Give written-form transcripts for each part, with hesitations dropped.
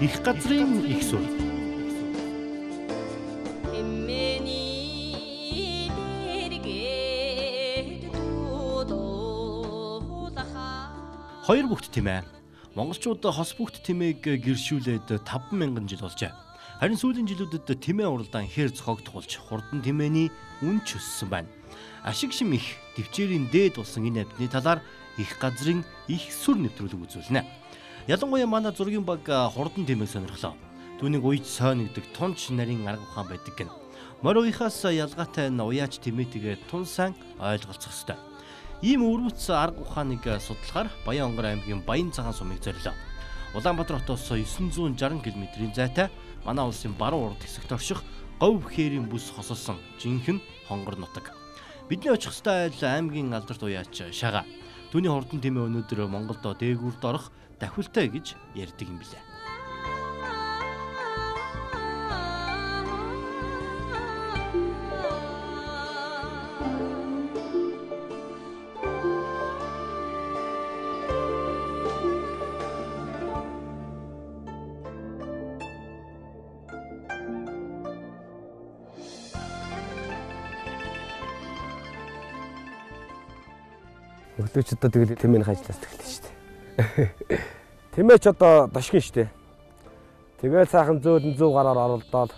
Их газрын их сүр. Хоёр бүгд тэмээ. Монголчууд хос бүгд тэмээг гэршүүлээд 5000 жил болжээ. Харин сүүлийн жилүүдэд тэмээ уралдаан хэр зохиогдох болж хурдан тэмээний үн ч өссөн байна. Ашиг шим их төвчээрийн дээд болсон энэ амьтны талаар их газрын их сүр нэвтрүүлэг үзүүлнэ. Ялангуяа манай зургийн баг хурдан тэмээг сонирхлоо. Түүнийг уяж сойно гэдэг тунч нарийн арга ухаан байдаг гэнэ. Морь уяхаас ялгаатай нь уяач тэмээтэйгээ тун сайн ойлголцох ёстой. Ийм өвөрмөц арга ухааныг судлахаар Баян-Онгор аймгийн Баян цагаан сумыг зорилоо. Улаанбаатар хотоос 960 км-ийн зайтай манай улсын баруун урд хэсэгт орших говь хээрийн бүс хосолсон жинхэнэ хонгор нутаг. Бидний очих ёстой айл аймгийн алдарт уяач Шага. Түүний хурдан тэмээ өнөөдөр Монголд дээгүүрд орох дахилтай гэж ярьдаг юм билээ. Өглөөч одоо тэгэл тэмээнийх ажлаас эхэлнэ шүү дээ. Тэмээч одоо дошгин шүү дээ. Тэгэл сайхан зөөлөн 100 гараар оролдоод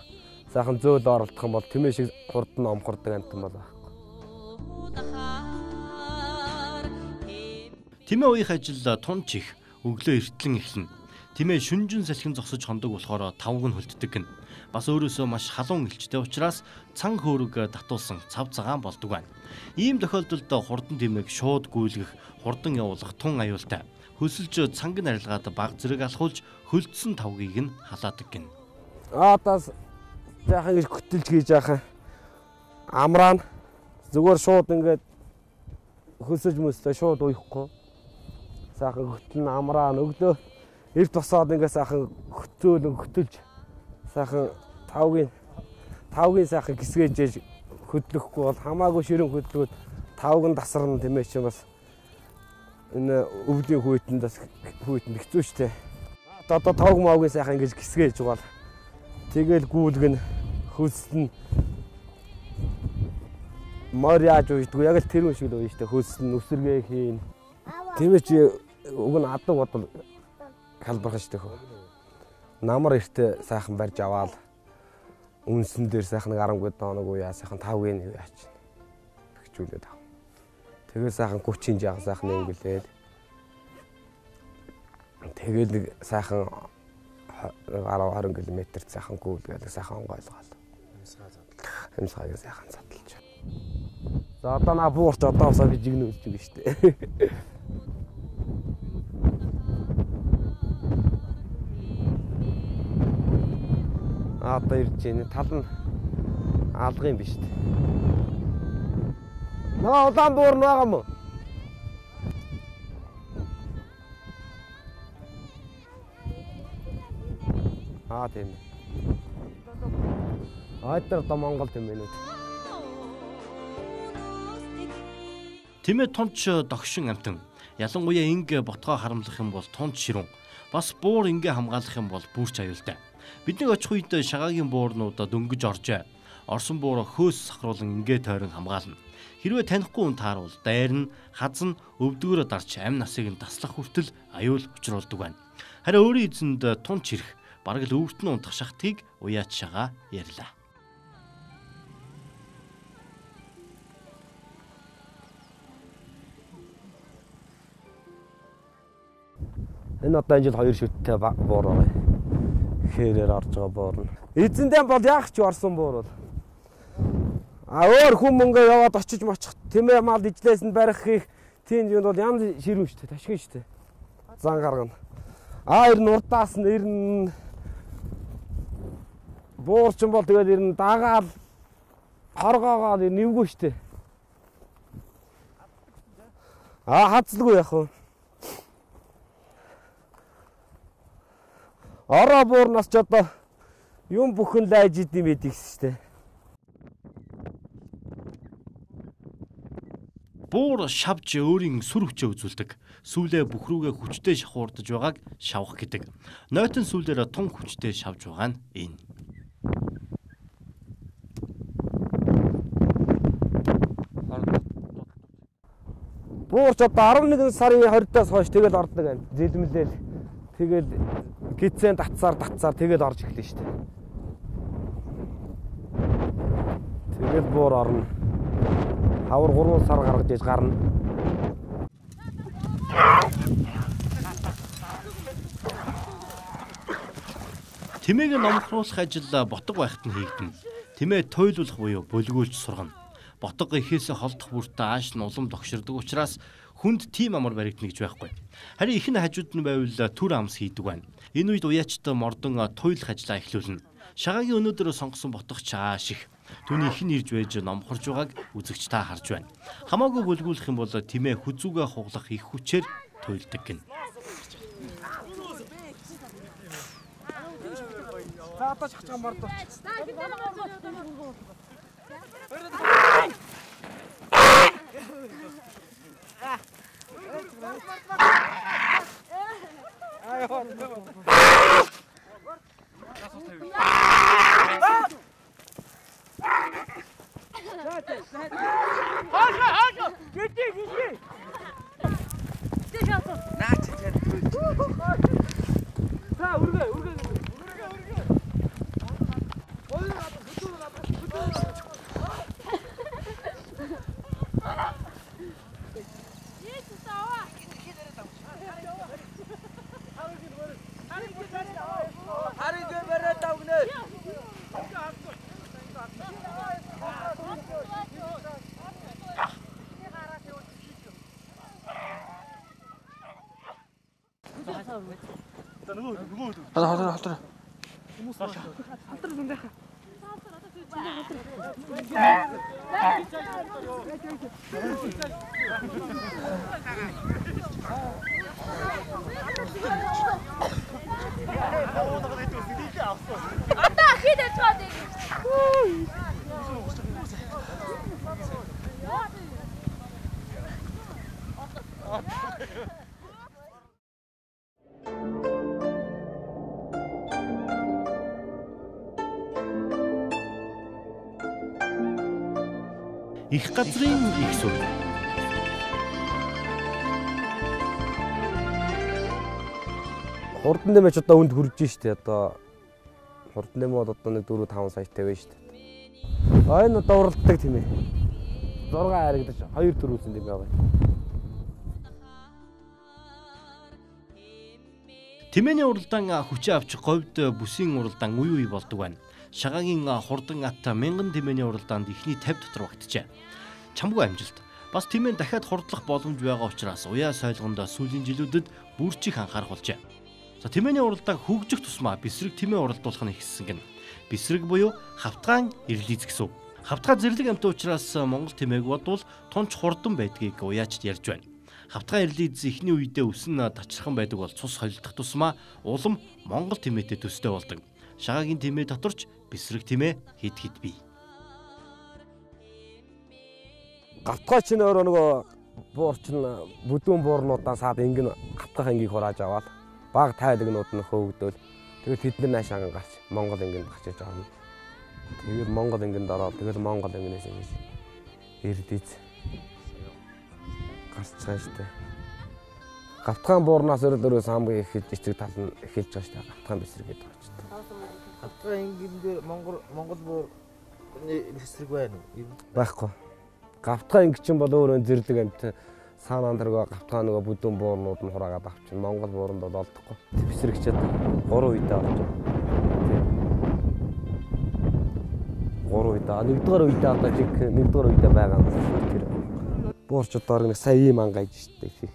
сайхан зөөл оролдох юм бол тэмээ шиг хурдан омхордог амтан бол байхгүй. Тэмээ уях ажил тунч их өглөө эртлэн эхэлнэ. Тэмээ шүнжин салхин зогсож хондог болохоор тавг нь хөлддөг гэнэ. Бас өөрөөсөө маш халуун элчтэй учраас цан хөөрөг татуулсан цав цагаан болдог байна. Ийм тохиолдолд хурдан тэмээг шууд гүйлгэх, хурдан явуулах тун аюултай. Хөлсөлж цанг нь арилгаад баг зэрэг алхуулж хөлдсөн тавгийг нь халаадаг гэнэ. Одоо жаахан ингэж хөтөлж хийж жаахан амраана. Зүгээр шууд ингээд хөлсөж мөслөө шууд уяхгүй. Сайхан хөтлөн амраана өглөө эрт босоод ингээд сайхан хөтөөлөн хөтөлж сайхан тавгийн сайхан гисгээж ээж хөдлөхгүй бол хамаагүй ширэн хөдлөөд тавг нь тасарна тэмээ чинь бас энэ өвлийн хүйтэнд бас хүйтэнд хэцүү шттэ. Одоо тавг мавгийн сайхан ингэж гисгээж угаал тэгэл гүйлгэн хөлсөн морь яаж уйдгүй яг л тэрүүн шиг л уяа штэ хөлсөн үсэргээ хийн. Тэмээ чи уг нь адаг бодвол халбархан штэ хөө. Намар эртээ сайхан барьж аваал үнсэн дээр сайхан 11 хоног уяа сайхан 5-ын яач бэхжүүлээд ав. Тэгээ сайхан 30 жаахан сайхан ингэлээд тэгэл нэг сайхан 10 20 км сайхан гүйлгээл сайхан онгойлгоол. Амьсгааг сайхан задлж. За одоо наа буурч одоо усаа би жигнэ үлж өгнө штэ. Одоо ирж байна. Тал нь алга юм биш үү? Наа улаан буур нь байгаа мó? Аа тийм. Айдар одоо Монгол тэмээнүүд. Тэмээ тунч догшин амтан. Ялангуяа инг ботгоо харамлах юм бол тунч ширүүн. Бас буур ингээ хамгаалах юм бол бүрч аюултай. Бидний очих үед шагаагийн буурнуудаа дөнгөж оржээ. Орсон буур хөөс сахруулан ингээ тойрон хамгаална. Хэрвээ танихгүй хүн таарвал дайрна, хазна, өвдгөөрөө дарч амь насыг нь таслах хүртэл аюул учруулдаг байна. Харин өөрийн эзэнд тунч ирэх, бараг л өвөрт нь унтах шахтгийг уяач шагаа ярьлаа. Энэ одоо энэ жил 2 шүттэй буур байгаа. Хээрээр орж байгаа буур нь. Эзэндээ бол яах ч орсон буур бол. А өөр хүн мөнгө яваад очиж мочих тэмээ мал ижлээс нь барих хийх тийм юм бол янз ширүүн штэ ташгин штэ. Зан гаргана. А ер нь урдаас нь ер нь буурчин бол тэгээд ер нь дагаал хоргоогоол ер нь эвгүй штэ. А хацлгүй яах вэ? Ороо буурнаас ч одоо юм бүхэн лайж идэм байдаг штэ. Буур шавж өөрийн сүр хүчээ үзүүлдэг. Сүүлээ бүх рүүгээ хүчтэй шахуурдаж байгааг шавах гэдэг. Нойтон сүүлээр тун хүчтэй шавж байгаа нь энэ. Буурч одоо 11 сарын 20-аас хойш тэгэл ордог юм. Зэлмэлэл тэгэл гидсэн татсаар тэгэл орж эхэлнэ шүү дээ. Тэгэл буур орно. Хавар 3 сар гаргаж иж гарна. Тэмээг номхруулах ажил ботго байхад нь хийгдэнэ. Тэмээ туйлуулах буюу бүлгүүлж сургана. Ботго ихээс холдох бүртээ ааш нь улам догширдог учраас хүнд тийм амар баригдана гэж байхгүй. Харин их нь хажууд нь байвал түр амс хийдэг байна. Энэ үед уяачтай мордон туйлах ажлаа эхлүүлнэ. Шагаагийн өнөөдөр сонгосон ботгоч ааш их. Түүний их нь ирж байж номхорж байгааг үзэгч та харж байна. Хамаагүй бүлгүүлэх юм бол тэмээ хүзүүгээ хуглах их хүчээр туйлдаг гин. За одоо шахаж мордооч. Их газрын их сүр. Хурдан дэмэж одоо үнд хүрж штэ одоо хурдан дэм бол одоо нэг 4 5 саятай байна штэ. А энэ одоо уралддаг тийм ээ. 6 харагдаж 2 4 дэм байгаа. Тэмээний уралдаан хүчээ авч говьд бүсийн уралдаан үе үе болдог байна. Шагаагийн хурдан ат мянган тэмээний уралдаанд эхний 50 дотор багтжээ. Чамгүй амжилт. Бас тэмээн дахиад хурдлах боломж байгаа учраас уяа сойлгондоо сүүлийн жилүүдэд бүрчих анхаарах болжээ. За тэмээний уралдаан хөгжих тусмаа бэсрэг тэмээ уралдуулах нь ихссэн гин. Бэсрэг буюу хавтгаан ирлиз гэсэн. Хавтгаа зэрлэг амтан учраас Монгол тэмээг бодвол тунч хурдан байдгийг уяачд ярьж байна. Хавтгаа ирлиз эхний үедээ өсөн тачирхан байдаг бол цус холилдох тусмаа улам Монгол тэмээтэй төстэй болдог. Шагаагийн тэмээ доторч бэсрэг тэмээ хэд хэд бий. Гавтгай чинь өөрөө нөгөө буур чинь бүдүүн буурнуудаа саад ингэн гавтгах ангийг хурааж аваад баг тайлагнууд нь хөөгдөөл тэгэл тэд нар наашаахан гарч Монгол ингэнд гарч иж авна. Тэгэл Монгол ингэнд ороод тэгэл Монгол ингэнээс ингэж эрдийц гарч байгаа штэ. Гавтгаан буурнаас өрөөлөрөөс хамгийн их эцэг тал нь эхэлж байгаа штэ. Гавтгаан бэсрэг гэдэг байгаа штэ. Гавтгаан ингэн дээр Монгол буур бэсрэг байна уу? Байхгүй. Гавтгаа ингэ чинь бол өөрөө зэрлэг амт саанан тэргөө гавтгаа нөгөө бүдүүн буурнууд нь хураагаад авчин. Монгол бууранд бол олдохгүй. Бэсрэгчээд 3 үедээ орж байгаа. Тийм. 3 үедээ. Нэгдүгээр үедээ одоо жиг нэгдүгээр үедээ байгаа юм тэр. Буурч одоо нэг сая ийм ангайж штэ.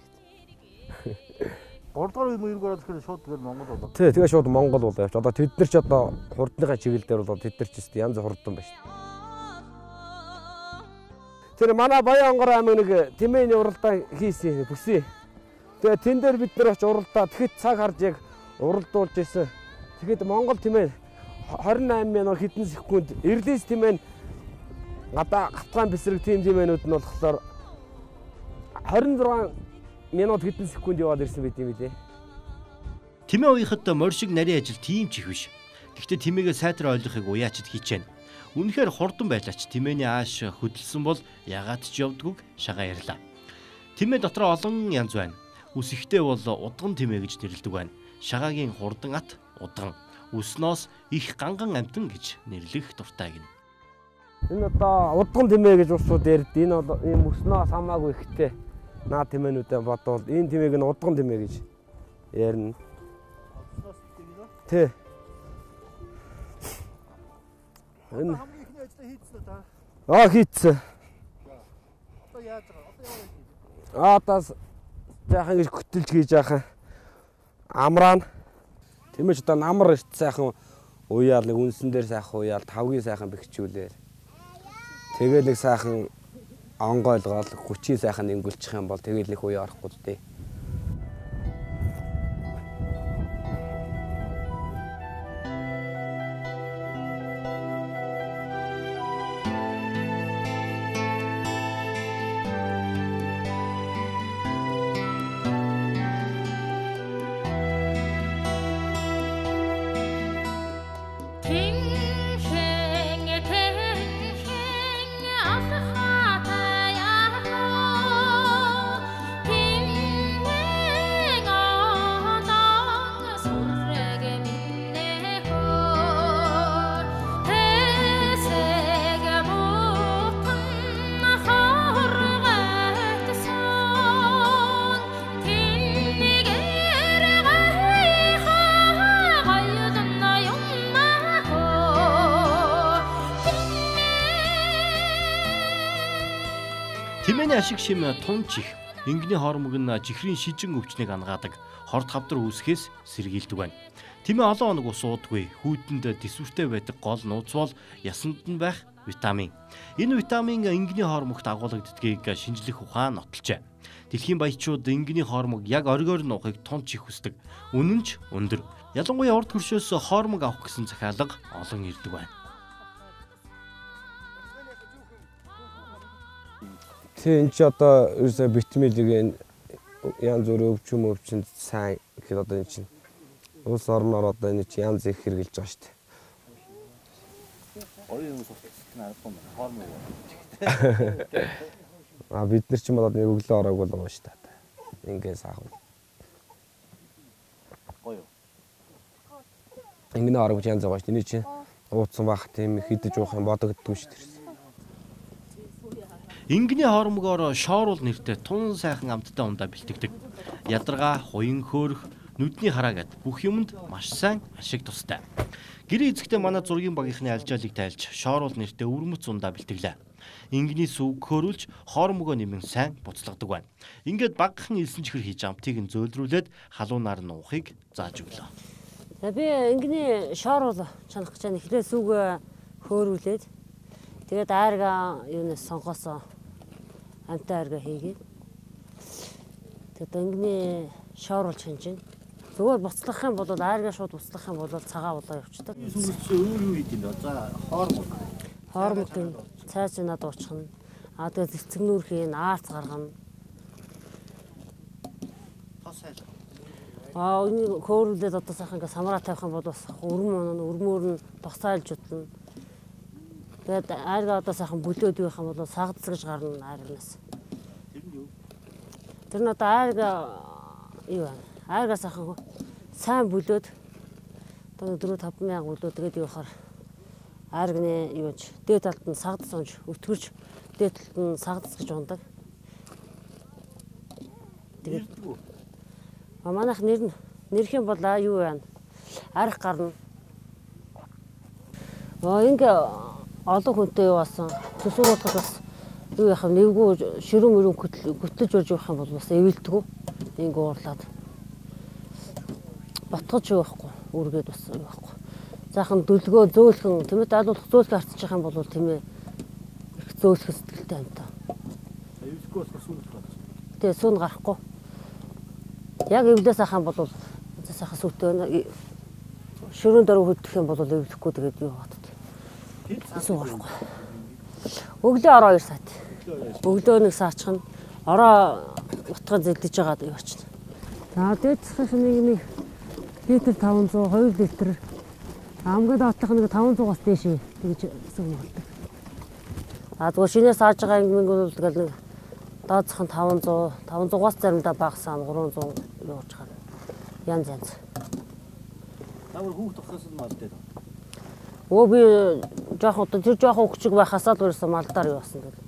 3 дугаар үе мөрөг ороод ирэхээр шууд тэгэл Монгол болоо. Тий, тэгээ шууд Монгол болоо явч. Одоо тэд нар ч одоо хурдныхаа чиглэл дээр бол тэд нар ч өстой янз хурдан байна шүү. Тэр манай Баян-Онгор аймаг нэг тэмээний уралдаан хийсэн бүсээ. Тэгээ тэн дээр бид нар очиж уралдаа тэгэхэд цаг харж яг уралдуулж исэн. Тэгэхэд Монгол тэмээ 28 минут хэдэн секунд Ирлис тэмээ гадаа гавтгаан бэсрэг тим тэмээнүүд нь болохоор 26 минут хэдэн секунд яваад ирсэн байт юм билээ. Тэмээ уяхад морь шиг нарийн ажил тийм ч их биш. Гэхдээ тэмээгээ сайтар ойлгохыг уяачд хичээнэ. Үнэхээр хурдан байлаач тэмээний ааш хөдөлсөн бол ягаад ч явдгүйг шагаа ярьлаа. Тэмээ дотроо олон янз байна. Үс ихтэй бол удган тэмээ гэж нэрлэдэг байна. Шагаагийн хурдан ат удган. Үснөөс их ганган амтан гэж нэрлэх дуртай гинэ. Энэ одоо удган тэмээ гэж усууд ярьд. Энэ бол ийм өснөөс хамаагүй ихтэй. Наа тэмээнүүдээ бодвол энэ тэмээг нь удган тэмээ гэж ярина. Тэ. Энэ хамгийн ихний ажлаа хийцэн үү та? Аа хийцэн. Одоо яаж байгаа? Одоо яваа хийж. Аа одоо жаахан гэж хөтөлж хийж жаахан амраана. Тэмээч одоо намар эрт сайхан уяал нэг үнсэн дээр сайхан уяал тавгийн сайхан бэхжүүлээл. Тэгэл нэг сайхан онгойлгоол хүчийн сайхан өнгөлчих юм бол тэгэл нэг уяа орохгүй дээ. Тэмээний ашиг шим тунч их. Ингэний хормог нь чихрийн шижин өвчнийг ангаадаг, хорт хавдар үүсгэхээс сэргийлдэг байна. Тэмээ олон хоног ус уудаггүй, хүүтэнд төсвөртэй байдаг гол нууц бол ясанд нь байх витамин. Энэ витамин ингэний хормогт агуулгаддгийг шинжлэх ухаан нотолжээ. Дэлхийн баячууд ингэний хормог яг оргиор нуухыг тунч их хүсдэг. Үнэн ч өндөр. Ялангуяа урд хөршөөс хормог авах гэсэн захиалга олон ирдэг байна. Тэ энэ чи одоо ерөөсөө витамин янз бүрийн өвчин өвчөнд сайн гэхэд одоо энэ чинь улс орноор одоо энэ чинь янз их хэрэгжилж байгаа шүү дээ. Орын юм сурталчилсан аргагүй юм. Хормог. А бид нар ч юм бол нэг өглөө ороог бол байгаа шүү дээ. Ингээ саах. Гоё. Ингэнэ ороог янз байгаа шүү дээ. Энэ чинь ууцсан бах тийм хидэж уух юм бодогддгүй шүү дээ. Ингэний хормогоор шоорул нэртэй тун сайхан амттай ундаа бэлтгэдэг. Ядаргаа, хуян хөөрөх, нүдний хараа гэд бүх юмд маш сайн ашиг тустай. Гэрээ эзэгтэй манай зургийн багийнхны алжаалыг тайлж шоорул нэртэй өвөрмөц ундаа бэлтгэлээ. Ингэний сүг хөөрүүлж хормогоо нэмэн сайн буцлагдаг байна. Ингээд багахан элсэн чихэр хийж амтыг нь зөөлрүүлээд халуунаар нь уухыг зааж өглөө. За би ингэний шоорул чанах гэж байна. Эхлээд сүг хөөрүүлээд тэгээд айрга юунаас сонгосоо амтай айрга хийгээд тэгээд ингэний шоорул чанж байна. Зүгээр буцлах юм бол айрга шууд буцлах юм бол цагаан болоо явчихдаг. Сүгс өөр юу хийд юм бэ? За хормог. Хормог юм цайз надад уучхна. А тэгээд цэцгнүүр хийн, аарц гаргана. Тос айл. А энэ хөөрүүлээд одоо сайхан ингээ самраа тавих юм бол бас өрмөн унана, өрмөөр нь тосайлж утна. Тэгээд айрга одоо сайхан бүлөөд байх юм бол сагдас гэж гарна айрганаас. Тэр нь юу? Тэр нь одоо айрга юу вэ? Айрга сайхан сайн бүлөөд одоо 4 5 мянга бүлөөд тэгээд юу ахаар айргны юу ч дээд талд нь сагдас унж өтгөрч дээд талд нь сагдас гэж ундаг. Тэгээд манайх нэр нь нэрх юм бол юу байна? Арх гарна. Ингээ олон хүнтэй юу болсон. Төсөөрүүлэхэд бас юу яах вэ? Нэвгүй ширүүн мөрөн хөтлөж урж явах юм бол бас эвэлдэггүй. Ингээ уурлаад ботгож юу байхгүй. Үргээд бас юу байхгүй. Заахан дүлгөө зөөлхөн тэмээ даалгуулах зөөлхөн харцчих юм бол тэмээ их зөөлхөн сэтгэлтэй амтаа. Эвлэхгүй болохоор сүүн гарах. Тэ сүүн гарахгүй. Яг эвлээс ах юм бол сайхан сүтээ байна. Ширүүн дөрөв хөдөх юм бол эвлэхгүй тэгээд юу батд. Сүүн гарахгүй. Өглөө ороо 2 саат. Өглөө нэг саачих нь, Ороо утгаа зэлдэж байгаа юу очно. За дээд засах нэг литр 500, 2 литр. Хамгийн доотлох нэг 500-аас дээш тэгж сүг болдог. А зүгээр шинээс ааж байгаа ингэмэг бол тэгэл нэг доод зах нь 500, 500-аас заримдаа багасаа 300 явж байгаа. Янз янз. Та бүр хүүхд тохиос нь мал дээр. Өө би жоохон одоо тэр жоохон хүчиг байхасаа л ерөөсөө малдаар явсан гэл.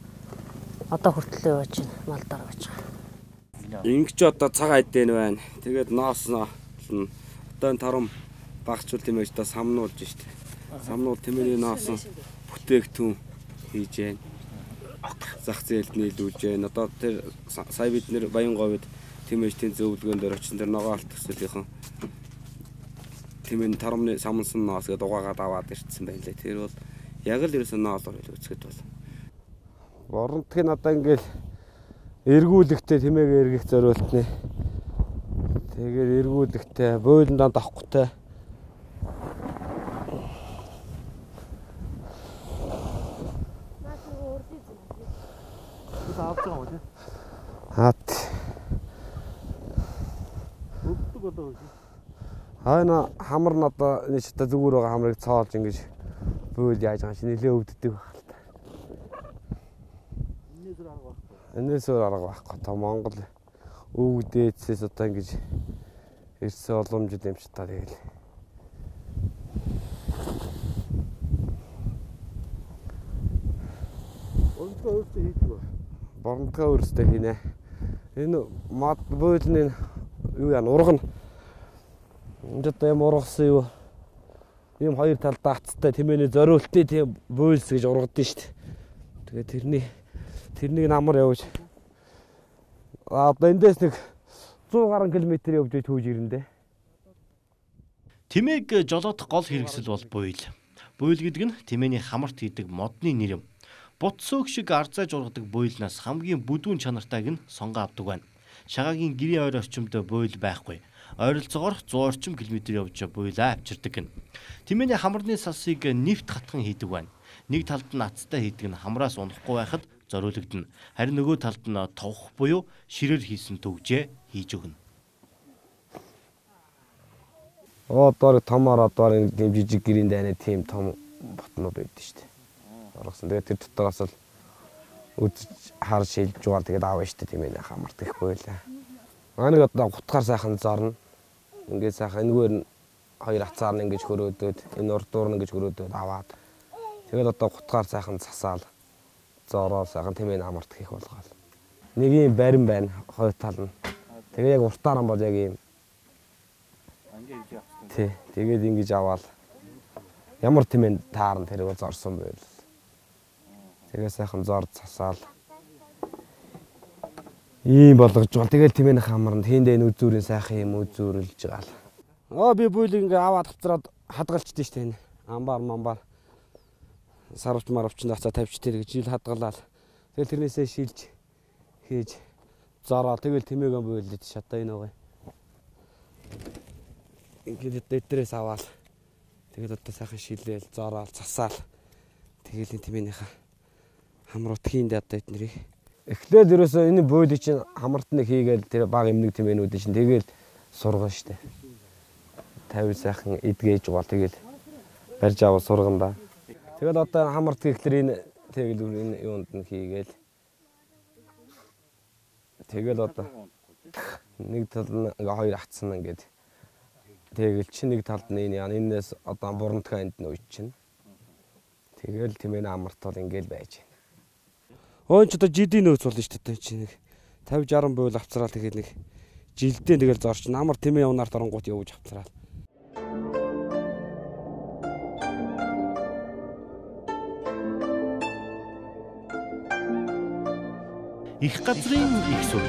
Одоо хүртэл явж байна. Малдаар байж байгаа. Ингэж одоо цаг айдэн байна. Тэгээд ноосноо одоо энэ тором багчул тэмээж одоо самнуулж штэ. Самнуул тэмээний ноосон бүтээгдэхүүн хийж байна. Зах зээлд нийлүүлж байна. Одоо тэр сая бид нэр Баян говьд тэмээжтийн зөвлөгөөн дээр очсон тэр ногоон алт төсөлийнхэн тэмээний торомны самнсан ноос гэдэг угаагаад аваад ирсэн байна лээ. Тэр бол яг л ерөөсөө ноолоор үзэхэд бол. Боронтг нь одоо ингээл эргүүлэхтэй тэмээгээ эргэх зориултны. Тэгээд эргүүлэхтэй, бөөлөндөө давхтай. Авч байгаа юм тий. Хат. Өвдөг болоо үү? Хайна хамар нь одоо энэ ч одоо зүгээр байгаа хамрыг цоолж ингэж бөөл яаж байгаа чинь нэлээ өвддөг байх л та. Энээс өөр арга байхгүй. Энээс өөр арга байхгүй. Та Монгол өвгдээдсээс одоо ингэж ирсэн боломжтой юм чи та тэгэл. Боронтгоо өөртөө хийдэг үү? Боронтгоо өөртөө хийнэ. Энэ мод бөөлний юу яа ургана. Энд одоо юм ургасан юу? Ийм хоёр талдаа ацтай тэмээний зориултын тийм бөөлс гэж ургадсан шүү дээ. Тэгээ тэрнийг намар явж одоо эндээс нэг 100 гаруй километр явж түүж ирэндээ. Тэмээг жолоодох гол хэрэгсэл бол буйл. Буйл гэдэг нь тэмээний хамарт хийдэг модны нэр юм. Бут сөөх шиг арзайж ургадаг буйлнаас хамгийн бүдүүн чанартайг нь сонгоо авдаг байна. Шагаагийн гэрийн ойр орчимд буйл байхгүй. Ойролцоогоор 100 орчим километр явж буйлаа авчирдаг гэнэ. Тэмээний хамарны салсыг нефт хатхан хийдэг байна. Нэг талд нь ацтай хийдэг нь хамраас унахгүй байхад зориулагдана. Харин нөгөө талд нь товх буюу ширээр хийсэн төгжээ хийж өгнө. Одоо томоор одоо тийм жижиг гэрийн дайны тийм том ботнууд байдаг шүү дээ. Оргосон. Тэгээд тэр дотроос л үдж хар шилж угаал тэгээд аав шүү дээ тийм ээ хамарт их буйлаа. Нэг одоо гутгаар сайхан зорно. Ингээд сайхан энэгээр нь хоёр ацаар нь ингэж хөрөөдөөд энэ урдуур нь ингэж хөрөөдөөд аваад тэгээд одоо гутгаар сайхан засаал зороо сайхан тийм ээ хамарт их болгоол. Нэг юм барин байна хоёр тал нь. Тэгээд яг уртаар нь бол яг юм тий. Тэгээд ингэж аваал ямар тэмээ таарна тэрийг бол зорсон байл. Тэгээ сайхан зор засаал ийм болгож байгаа. Тэгэл тэмээнэ хамарна. Тийндээ энэ үзүүрийн сайхан юм үзүүрэлж байгаа л. Би буйлыг ингээ аваад авцраад хадгалчихдээ шүү дээ. Амбар мамбар сарвч маравчнд ацаа тавьчтэй гэж жил хадгалаад. Тэгэл тэрнээсээ шилж хийж зороо. Тэгэл тэмээгэн буйлд шатаа энэ байгаа. Ингээд эднэрээс аваад тэгэл одоо сайхан шилээл зораал засаал. Тэгэл энэ тэмээнийхээ хамрууд хийндээ одоо эднэрийг эхлээд ерөөсөө энэ буйлыг чинь хамартныг хийгээл тэр баг эмнэг тэмээнүүдийн чинь тэгэл сургана штэ. 50 сайхан эдгээж угаал тэгэл барьж аваад сургана да. Тэгэл одоо хамарт гэхлээр энэ тэгэл энэ юунд нь хийгээл тэгэл одоо нэг тал нь ингээ хоёр атсан ингээд тэгэл чи нэг талд нь энэ яа энэс одоо бурамтгаа энд нь уйчин. Тэгэл тэмээн амарт бол ингээл байж байна. Өн ч одоо жидийн нөөц болно шүү дээ чи нэг 50 60 буйл авцраал тэгээд нэг жилдээ тэгэл зорч намар тэмээ явнаар доронгуут явж авцраал. Их газрын их сүр.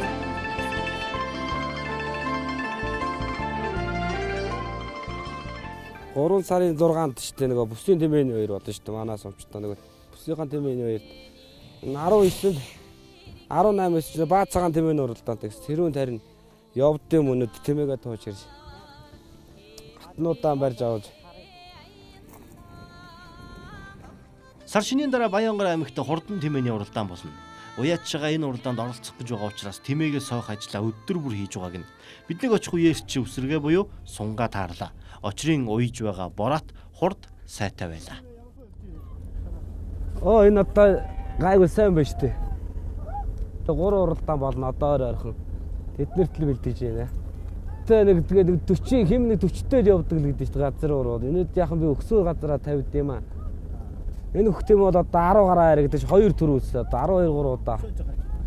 3 сарын 6-нд шүү дээ нөгөө бүсийн тэмээний хоёр болно шүү дээ. Манай сумчтай нөгөө бүсийн тэмээний хоёр 19-нд 18-нд ч баа цагаан тэмээний уралдаанд гэсэн. Тэрүүн тарин явдсан мөнөд тэмээгээ тууж ирж. Хатнуудаа барьж аваад Сар шинийн дараа Баянгар аймагт хурдан тэмээний уралдаан болно. Уяач байгаа энэ уралдаанд оролцох гэж байгаа учраас тэмээгээ сойх ажлаа өдөр бүр хийж байгааг нь. Биднийг очих үеэр чи үсрэгээ буюу сунгаа таарлаа. Очрын уйж байгаа борат хурд сайтай байлаа. Оо энэ одоо гайгүй сайн байна шүү дээ. 3 уралдаан болно одоо ойр ойрхон. Тэднэрт л бэлдэж байна. Тэгээ нэг тэгээд 40 хэм нэг 40-тэй л явдаг л гэдэг шүү дээ газар урууд. Энэд яхан би өксөөр газараа тавьд юм аа. Энэ хөх тэм бол одоо 10 гаруй айрагдаж 2 төр үүссэн. Одоо 12 3 удаа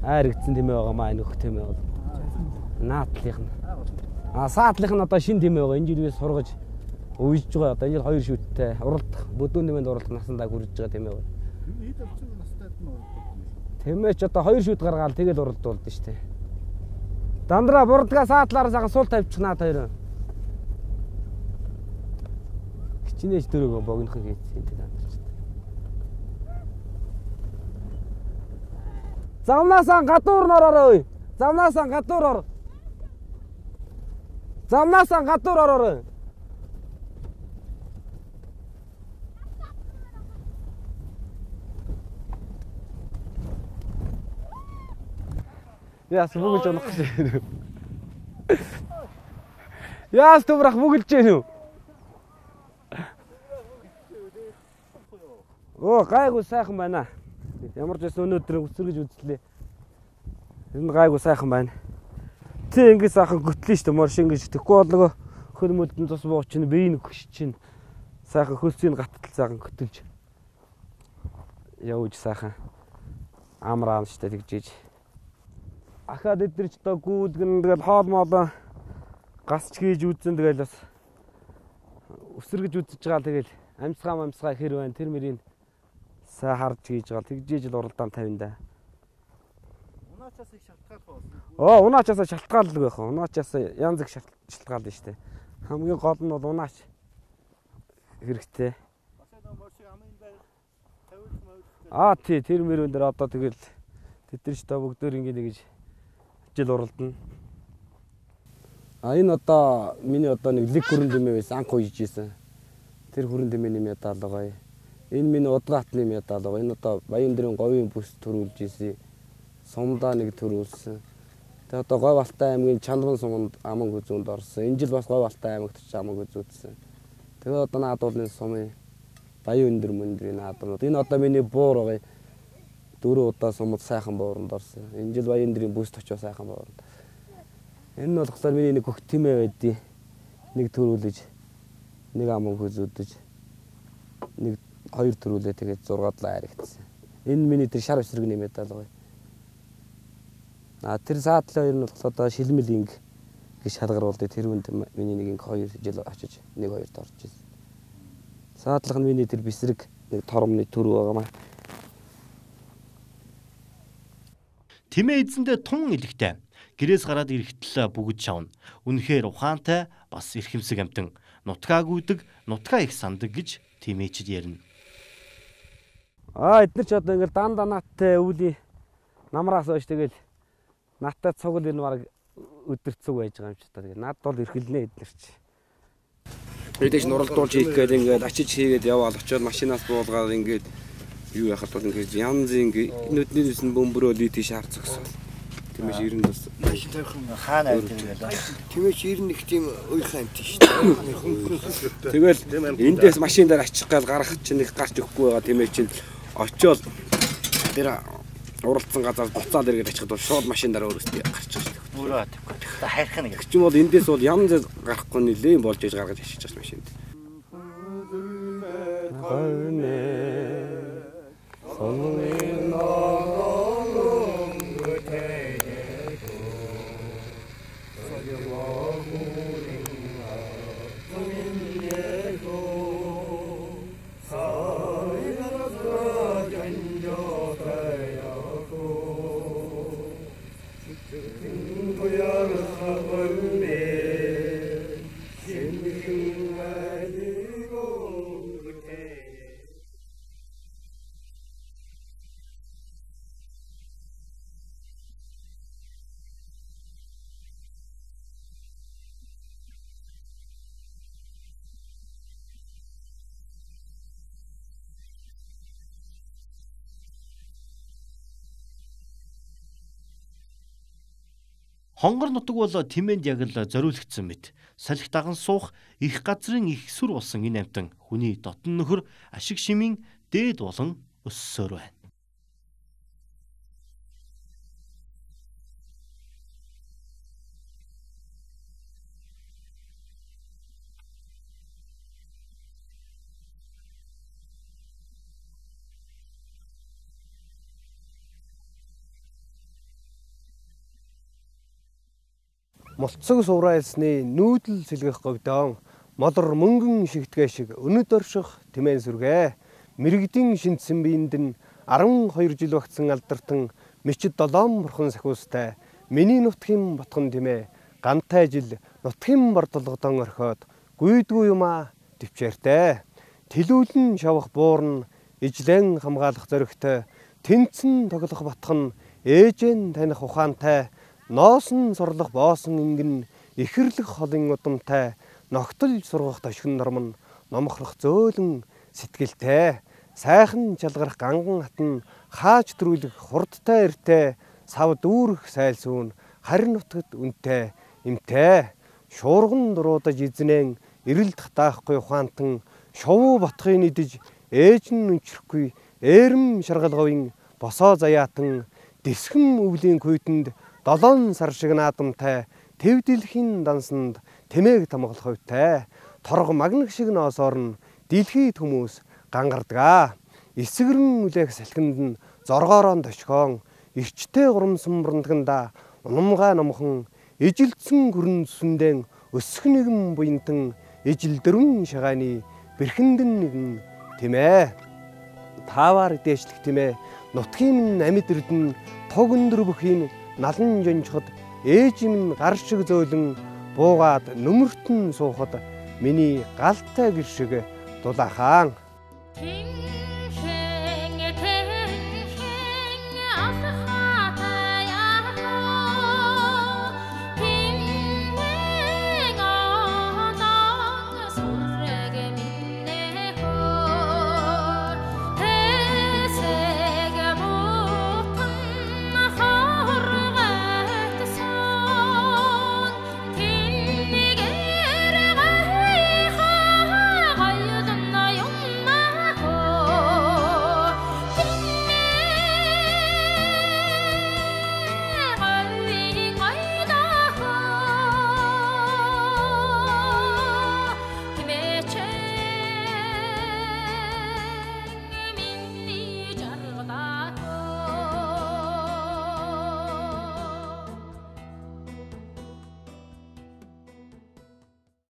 айрагдсан тэмээ байгаа маа энэ хөх тэмээ бол. Наадлынх нь. А саадлынх нь одоо шин тэмээ байгаа. Энэ жил би сургаж уйж байгаа. Одоо энэ жил 2 шүттэй уралдах бүдүүн тэмээнд уралдах насандаа хүрэж байгаа тэмээ байна. Хэд орчим настайд нь уралддаг юм. Тэмээ ч одоо 2 шүт гаргаал тэгэл уралдуулдаг шүү дээ. Дандраа бурдгаа саадлаараа сайхан сул тавьчих наад хоёр. Хичнээн дөрөв богинохон хийцэн энэ дандарч. Замнаасаа гадуур нороорой. Замнаасаа гадуур ор. Замнаасаа гадуур ороорой. Яас бүгж унах гэж байна. Яас төмрах бүгж байна уу? Оо гайгүй сайхан байна. Ямар ч байсан өнөөдөр үсэргэж үзлээ. Энэ гайгүй сайхан байна. Тэ ингэ сайхан гөтлөө шүү дээ. Морш ингэж тэгэхгүй бол нөгөө хөл мөлдөн цус буу чинь бие нэг хөш чинь сайхан хөлсийг гаттал сайхан хөтөлж явж сайхан амраана шүү дээ тэгж. Ахаад эдгээр ч одоо гүйлгэн тэгэл хоол моолоо гасч хийж үзэн тэгэл бас өсөргөж үзэж байгаа тэгэл амьсгаа хэр байна тэр мөрийг сайн харж хийж байгаа тэгжээж л уралдаан тавина да. Унаачаас их шалтгаалх болсон. Оо унаачаас шалтгаалдаг байх. Унаачаас янз их шалтгаална шүү дээ. Хамгийн гол нь бол унаач хэрэгтэй. Бас нэг моршиг амын байр тавиулах мовилох. Аа тий тэр мөрөн дээр одоо тэгэл тэд нар ч одоо бүгдээр ингэ нэгж жил уралдана. А энэ одоо миний одоо нэг лиг хүрэн дэмээ байсан анх уйж исэн. Тэр хүрэн дэмээний медаль байгаа. Энэ миний удгаатны медаль байгаа. Энэ одоо Баян-Дэрийн говийн бүс төрүүлж исэн. Сумдаа нэг төрүүлсэн. Тэгээ одоо Говь Алтай аймгийн Чандран суманд аман хүзүүнд орсон. Энэ жил бас Говь Алтай аймагт ч аман хүзүүдсэн. Тэгээ одоо наадуулны сумын Баян өндөр мөндрийн наадмууд. Энэ одоо миний буур байгаа. 4 удаа сумд сайхан бууранд орсон. Энэ жил Баян өндрийн бүст очоо сайхан бууранд. Энэ нь болохоор миний нэг хөх тэмээ байдیں۔ Нэг төрүүлж, нэг аман хүзүүдэж, нэг хоёр төрүүлээ тэгээд 6 7 айрагдсан. Энэ миний тэр шар өсрөгний медаль байгаа. А тэр саадлын хоёр нь болохоор одоо шилмэл инг гэж шалгаруулдаг. Тэр хүнд миний нэг инг 2 жил очиж нэг хоёрт орж ирсэн. Саадлах нь миний тэр бисрэг нэг торомны төрөв байгаа маа. Тэмээ эзэндээ тун илэгтэй. Гэрээс гараад ирэхтэл бүгд шавна. Үнэхээр ухаантай бас эрхэмсэг амтан. Нутгаа гүйдэг, нутгаа их сандаг гэж тэмээчд ярина. Аа эдгээр ч одоо ингээл дан данаатай өвлийн намраас хойш тэгэл надтай цугл энэ баг өдөр цуг байж байгаа юм чи та. Тэгээ над бол эрхэлнэ эдгээр чи. Мэдээж нуралдуулж хийх гээд ингээд ачиж хийгээд яваал очиод машинаас буулгаад ингээд юу яхад бол ингээд янз ингээд нүдний нүс нь бөмбөрөөл ийш харц зогсоо. Тэмээш 90 бас машин тавих юм хаана авд юм гэлээ. Тэмээш 91 тийм уйхан амт шүү дээ. Тэгэл эндээс машин дээр ачих гал гарах чинь их гарч өгөхгүй байгаа тэмээ чинь очиод тэр уралдсан газар буцаад эргээд ачихад бол шууд машин дээр өөрөөсөө гарч байгаа шүү дээ. Өөрөө тавихгүй. Та хайрх нэг. Тэгч юм бол эндээс бол янз гарахгүй нэлээд болж иж гаргаж ашиж байгаа машинд. Хонгор нутаг бол тэмээнд яг л зориулагдсан мэт. Салхи даган суух их газрын их сүр болсон энэ амьтан хүний дотн нөхөр ашиг шимийн дээд болон өссөөр байна. Мулцэг суврайлсны нүүдэл сэлгэх говьдон молор мөнгөн шигтгэ шиг өнөд орших тэмээн сүргэ мэрэгдийн шиндсэн биеинд нь 12 жил багтсан алдартан мчид долоон бурхан сахиустай миний нутгийн ботхон тэмээ гантай жил нутгийн бордолгодон орхиод гүйдгүй юмаа төвчээртэй тэлүүлэн шавах буурн ижлэн хамгаалах зоригтой тэнцэн тоглох ботхон ээжэн таних ухаантай Ноосон сурлах боосон ингэн ихэрлэх холын удамтай ногтол сургах тошигн норм нь номхрох зөөлөн сэтгэлтэй сайхан чалгарах ганган хатан хааж төрүүлэх хурдтай эртэй сав дүүрэх сайлсүүн харин нутагт үнтэй эмтэй шуурган дуруудаж эзнэн эрэлт хатаахгүй ухаантан шувуу ботхын идэж ээж нь өнчрэхгүй ээрэм шаргалговын босоо заяатан дэсхэм өвлийн күйтэнд 7 сар шиг наадамтай төв дэлхийн дансанд тэмээг тамгалах хувьтай торго магнах шиг ноосоор нь дэлхийд хүмүүс гангардаг. Эсгэрэн үлээх салхинд нь зоргоороо тошгоон эрчтэй гурамсан бурундаганда унамгай номхон ижилдсэн гүрэн зүсэндэн өсөх нэгэн буянтан ижил дөрвөн шагааны бэрхэндэн нэгэн тэмээ. Таавар дээшлэх тэмээ нутгийн минь амьд эрдэн туг өндөр бүхийн налан жонжоход ээж минь гар шиг зөөлөн буугаад нүмертэн суухад миний галтай гэр шиг дулаахаан.